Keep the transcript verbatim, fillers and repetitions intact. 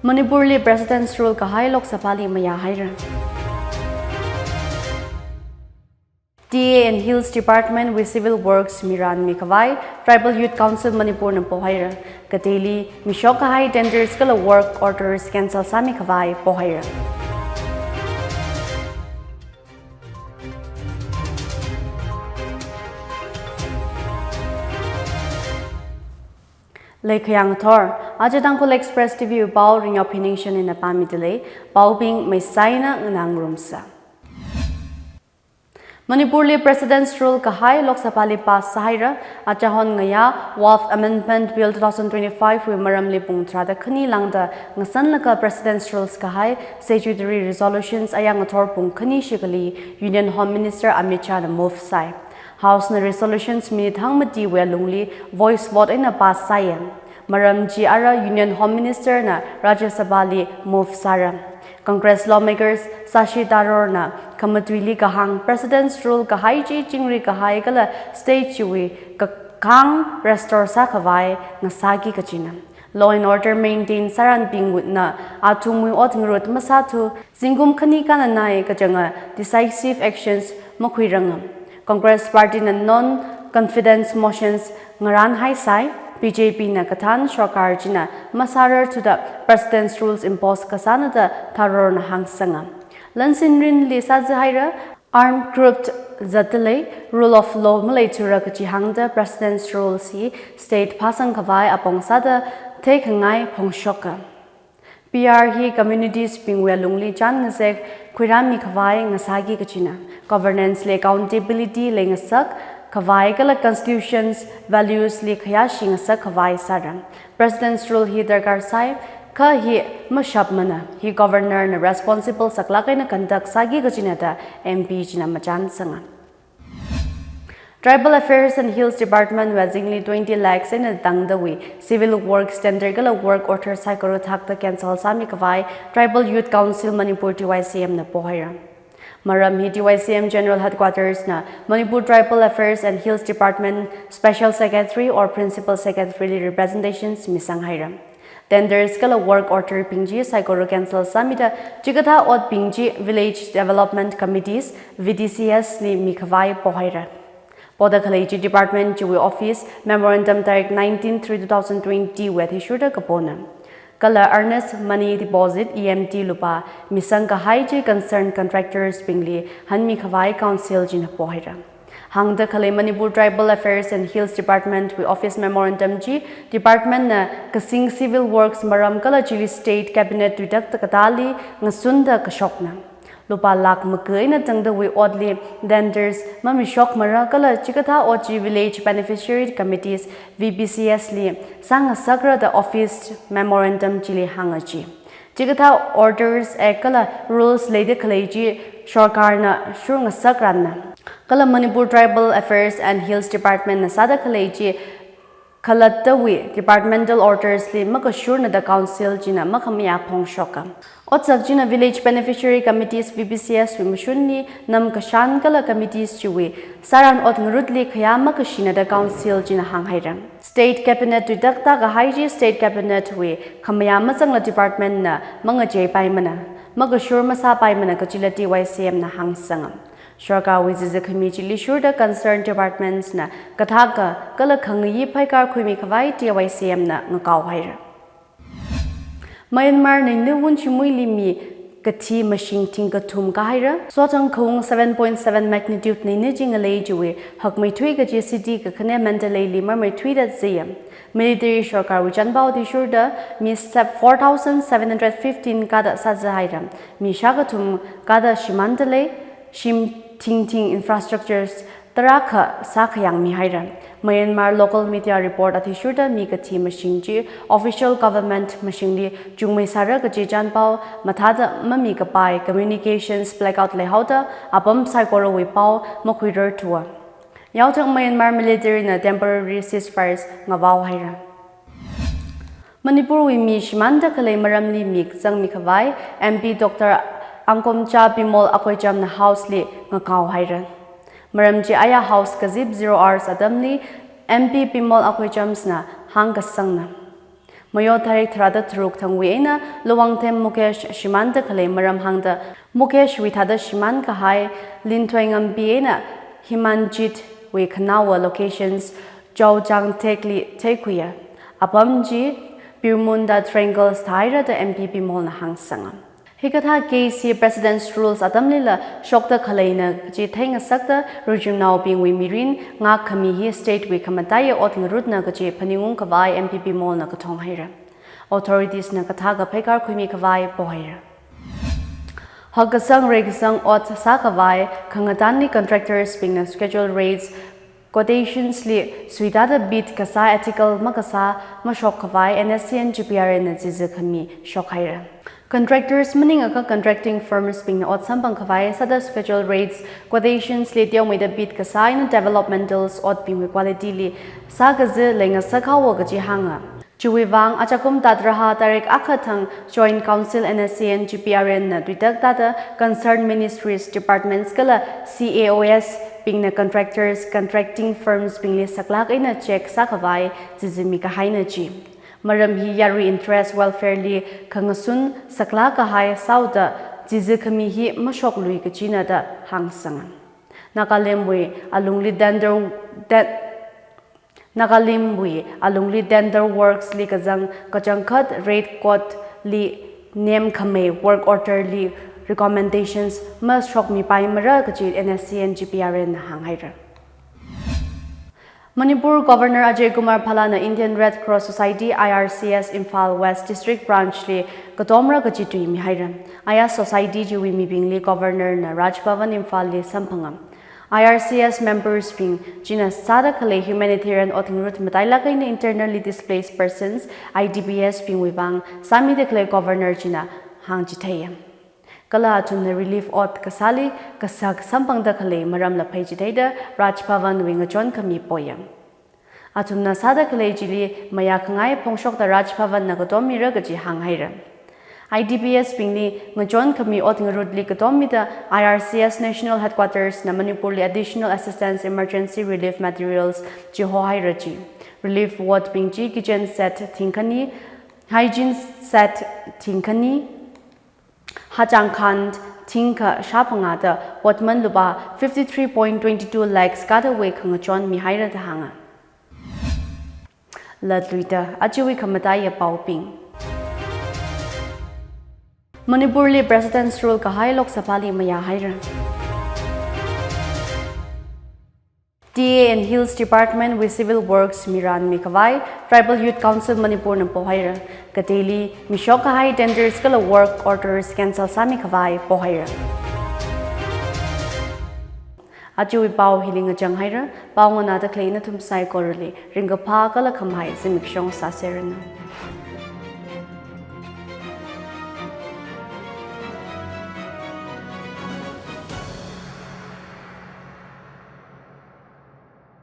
Manipurli President's Rule kahai Lok Sabhali mayāhaira. T A and Hills Department wui Civil Works mirān mikhavai Tribal Youth Council Manipurna pohaira. Kateili mishok kahai tenders kala work orders cancel sāmikhavai pohaira. Leikhayang thor, aja Tangkhul Express T V pao Ringyo Phiningshen ina pāmidalei, paobing meisaina nganāngarumsa. Manipurli President's Rule kahai Lok Sabhali pass sāhaira, achahon ngayā Waqf Amendment Bill two thousand twenty-five wui maramli pung tharāda khani lāngda ngasanlaga President's Rules kahai statutory resolutions ayāng ngathor pung khani shikhali Union Home Minister Amit Shahna move sāi. Housena resolutions minute hangmatiwui alungli voice vote eina pass sāya. Maram chi ara Union Home Ministerna Rajya Sabhali move sāra. Congress lawmakers Shashi Tharoorna khamatuili kahāng President's Rule kahai chi chingri kahai kala state chiwui kakāng restore sākhavai ngasāki kachina. Law and order maintain sārānbingwui eina athumwui ot ngarut masāthu, zingkum khani kananai kachanga decisive actions makhuiranga. Congress Partyna non-confidence motions ngarānhaisai, B J Pna kathān sorkar china masārarthuda President's Rules impose kasāna da Tharoorna hāngsanga. Lansin rinli sāzahaira, armed group zatdalei, rule of law maleithura kachi hāngda President's Rules hi state phāsangkhavai apong sāda theikhangai phongshoka. P R hi communities bingwui alungli chān ngazek khuirāmikhavai ngasāki kachina. Governance li accountability leingasakkhavai kala constitution's values li khayāshi ngasakkhavai sāra. President's Rule hi darkar sāi, kha hi mashapmana, hi Governor na responsible saklāk eina conduct sāki kachina da M P china machānsanga. Tribal Affairs and Hills Department wui azingli twenty lakhs eina tangdawui Civil Works tender kala work order saikora thakta cancel sāmikhavai Tribal Youth Council Manipur, T Y C M na pohaira. Maram hi T Y C M General Headquarters na Manipur Tribal Affairs and Hills Department Special Secretary or Principal Secretary li representations misanghaira. Tenders kala work order bing chi saikora cancel sāmida chikathā otbing chi Village Development Committees, V D C S li mikhavai pohaira. Poda khalei chi department chiwui office memorandum tarik nineteen three two thousand twenty wui athishurda kapona. Kala earnest money deposit, E M D, lupā misang kahai chi concerned contractors bingli hanmikhavai council china pohaira. Hāngda khalei Manipur Tribal Affairs and Hills Department wui office memorandum chi department na kasing civil works maram kala chili state cabinet tuitakta katāli ngasunda kashokna. Lupā lakh maka eina tangdawui otli tenders mamishokmara kala chikathā ot chi village beneficiary committees, V B C S li sāngasakra da office memorandum chili hānga chi. Chikathā orders, act kala rules leida khalei chi sorkarna shurngasakrana. Kala Manipur Tribal Affairs and Hills Department na sāda khalei chi khalattawui departmental orders li makashurna da council china makhamayā phongshoka. Otsak china village beneficiary committees, V B C S wui mashunli nam kashan kala committees chiwui sāran ot ngarutli khayā makashina da council china hānghaira. State cabinet tuitakta kahai chi state cabinet wui khamayā mazangla department na mangacheipaimana, makashur masāpaimana kachila T Y C M na hāngsanga. Sorkarwui zizakhami chili shurda concerned departments na kathaka kala khangayi phaikar khuimikhavai T Y C M na ngakaohaira. Myanmar neina wun shimuili mi kathi mashing thingkathum kāhaira. Sochang khaung seven point seven magnitude neina chi ngalei chiwui hakmeithui kachi city kakhane Mandalay li marmeithuida zaya. Military sorkarwui chanpao athishurda mi sep four thousand seven hundred fifteen kāda sāzahaira. Mi shākathum kāda shimāndalei, shim thingthing infrastructures tarākha sākhayangmihaira. Myanmar local media report athishurda mi kathi mashing chi official government mashingli chungmeisāra kachi chanpao mathāda mamikapai communications blackout leihaoda apam saikorawui pao makhuirarthua. Yaothang Myanmar military na temporary ceasefires ngavaohaira. Manipurwui mi shimānda khalei maramli mi kazangmikhavai M P Doctor Angkomcha Bimol Akoichamna house li ngakaohaira. Maram chi aya house kazip zero hours atamli M P Bimol Akoichamsna hāngkasangna. Mayo tarik tharāda tharuk thangwui eina Luwangthem Mukesh shimānda khalei maram hāngda Mukeshwui thāda shimān kahai Linthoingampi eina Himanjitwui khanaowa locations Chawchangthekli theikhuiya. Apam chi Birmonda Triangles thāhaira da M P Bimolna hāngsanga. Hikathā case hi President's Rules atamlila shokda khaleina kaji theingasakda rijimnaobingwui mirin ngākkhami hi state wui khamataiya ot ngarutna kaji phaningung khavai M P Bimolna kathong haira. Authorities na kathā kaphei kar khuimi khavai pohaira. Hakkasang reikasang ot sākhavai khangatanli contractors bingna schedule rates quotations li suitāda bid kasā article makasā mashok khavai N S C N G P R N na chizi khami shok haira. Contractors maningakha contracting firms bingna ot samphang khavai sāda schedule rates quotations li teomeida bid kasā eina developmentals otbingwui quality li sākazi leingasak haowa kaji hānga. Chiwui vang achakum Tatraha tarik akha thang Joint Council N S C N G P R N na tuitak tāda concerned ministries, departments kala C A O S bingna contractors, contracting firms bingli saklāk eina check sākhavai chizimi kahaina chi. Maram hi yarui interest welfare li khangasun saklāk kahai sāhaoda chizi khami hi mashoklui kajina da hāngsanga. Nagalimwui alungli tender, te- Nagalimwui alungli tender works li kazang kachangkhat rate code li nemkhamei work order li recommendations mashokmipaimara kaji N S C N G P R N na hānghaira. Manipur Governor Ajay Kumar Bhalla na Indian Red Cross Society, I R C S, Imphal West District Branch li katomra kaji tui mihaira. Aya society chiwui mibingli Governor na Raj Bhavan Imphal li samphanga. I R C S members bing china sāda khalei humanitarian ot ngarut matailāk eina internally displaced persons, I D Ps bingwui vang sāmida khalei Governor china hāngchitheiya. Kala athumna relief ot kasāli kasak samphangda khalei maramla pheichitheida Raj Bhavan wui ngachon khami poya. Athumna sāda khalei chili mayākhangai phongshokta Raj Bhavan na katommira kaji hānghaira. I D Ps bingli ngachon khami ot ngarutli katommida I R C S National Headquarters na Manipur li additional assistance emergency relief materials chihohaira chi. Relief ward bing chi kitchen set thingkhani, hygiene set thingkhani, hachang khan thingkha shāphangā da otman lupā fifty three point twenty two lakhs kathāwui khangachon mihaira da hānga. Latluida ajawui khamataiya paobing. Manipur li President's Rule kahai Lok Sabha li mayāhaira. T A and Hills Department wui Civil Works miran mikhavai Tribal Youth Council Manipur na pohaira. Kateili mishok kahai tenders kala work orders cancel sāmikhavai pohaira. Ajawui pao hili ngachanghaira. Pao nganāda khalei nathum saikorali ringkaphā kala khamahai zimikshong sāseranu.